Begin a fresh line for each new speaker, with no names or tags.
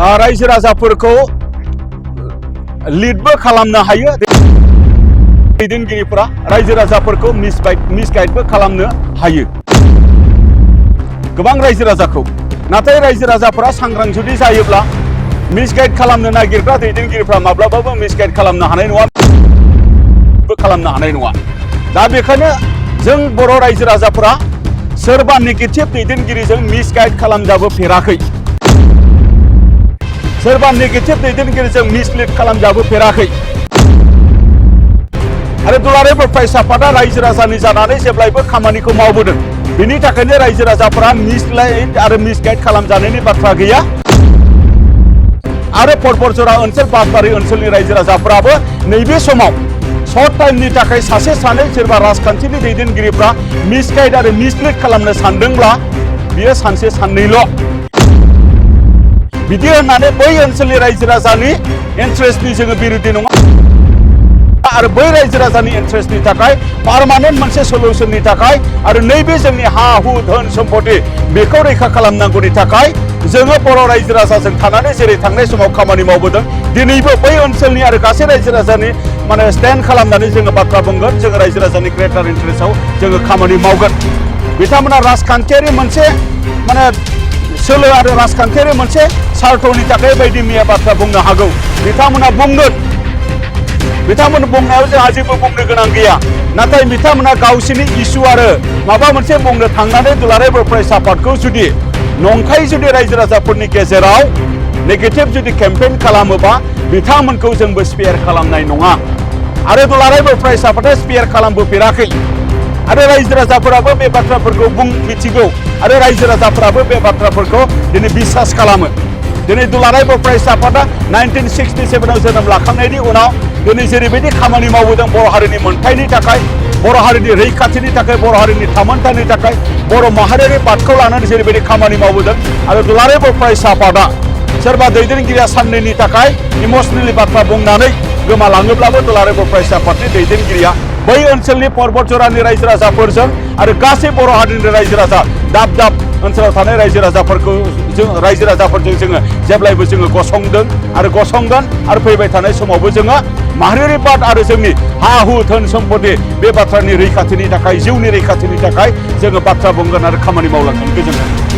रायजो राजाफोरखौ लिडबो खालामनो हायो। दैदेनगिरिफोरा रायजो राजाफोरखौ मिसगाइडबो खालामनो हायो गोबां रायजो राजाखौ। नाथाय रायजो राजाफोरा सांग्रां जुदि जायोब्ला मिसगाइड खालामनो नागिरग्रा दैदेनगिरिफ्रा माब्लाबाबो मिसगाइड खालामनो हानाय नङा, खालामनो हानाय नङा। दा बेखायनो जों बर' रायजो राजाफोरा सोरबा नेगेटिभ दैदेनगिरिजों मिसगाइड खालामजाबोफेराखै, सोरबा नेगेटिभ दैदेनगिरिजों मिसलिड खालामजाबोफेराखै। आरो दुलाराय बर' फरायसा आफादा रायजो राजानि जानानै जेब्लायबो खामानिखौ मावबोदों। बेनि थाखायनो रायजो राजाफोरा मिसलाइड आरो मिसगाइड खालामजानायनि बाथ्रा गैया। आरो परबतजरा ओनसोल बासबारि ओनसोलनि रायजो राजाफोराबो नैबे समाव सर्ट टाइमनि थाखाय सासे सानै सोरबा राजखान्थिनि दैदेनगिरिफ्रा मिसगाइड आरो मिसलिड खालामनो सानदोंब्ला बियो सानसे साननैल'। बिदि होननानै बै ओनसोलनि रायजो राजानि इन्ट्रेस्टनि जोङो बिरोधि नङा आरो बै रायजो राजानि इन्ट्रेस्टनि थाखाय पार्मानेन्ट मोनसे सल्युशननि थाखाय आरो नैबे जोंनि हा हु धोन सम्पति बेखौ रैखा खालामनांगौनि थाखाय जोङो बर' रायजो राजाजों थानानै जेरै थांनाय समाव खामानि मावबोदों, दिनैबो बै ओनसोलनि आरो गासै रायजो राजानि स्टेन्ड खालामनानै जोङो बाथ्रा बुंगोन। जोङो रायजो राजानि ग्रेटार इन्ट्रेस्टआव जोङो खामानि मावगोन। बिथांमोना राजखान्थियारि मोनसे सोलो आरो राजखान्थियारि मोनसे सार्थनि थाखाय बायदि मैया बाथ्रा बुंनो हागौ। बिथांमोना बुंगोन, बिथांमोन बुंनायाव जोंहा जेबो बुंनो गोनां गैया। नाथाय बिथांमोना गावसोरनि इस्यु आरो माबा मोनसे बुंनो थांनानै दुलाराय बर' फरायसा आफादखौ जुदि नंखाय जुदि रायजो राजाफोरनि गेजेराव नेगेटिभ जुदि केम्पेइन खालामोबा बिथांमोनखौ जोंबो स्पेयार खालामनाय नङा। आरो दुलाराय बर' फरायसा आफादा स्पेयार खालामबोफेराखै। आरो रायजो राजाफोराबो बे बाथ्राफोरखौ मिथिगौ आरो रायजो राजाफोराबो बे बाथ्राफोरखौ दिनै बिसास खालामो। दिनै दुलाराय बर' फरायसा आफादा 1967 जोनोम लाखांनायनि उनाव दिनै जेरैबायदि खामानि मावबोदों बर' हारिनि मोनथायनि थाखाय, बर' हारिनि रैखाथिनि थाखाय, बर' हारिनि थामोनथानि थाखाय, बर' माहारियारि बादखौ लानानै जेरैबायदि खामानि मावबोदों। आरो दुलाराय बर' फरायसा आफादा सोरबा दैदेनगिरिया साननैनि थाखाय इमसनेलि बाथ्रा बुंनानै गोमालाङोब्लाबो दुलाराय बर' फरायसा आफादनि दैदेनगिरिया बै ओनसोलनि परबतजरानि रायजो राजाफोरजों आरो गासै बर' हारिनि रायजो राजा दाब दाब ओनसोलाव थानाय रायजो राजाफोरजों जोङो जेब्लायबो जोङो गसंदों आरो गसंगोन। आरो फैबाय थानाय समावबो जोङो माहारियारि बाद आरो जोंनि हा हु धोन सम्पति बे बाथ्रानि रैखाथिनि थाखाय, जिउनि रैखाथिनि थाखाय जोङो बाथ्रा बुंगोन आरो खामानि मावलांगोन। गोजोन्थों।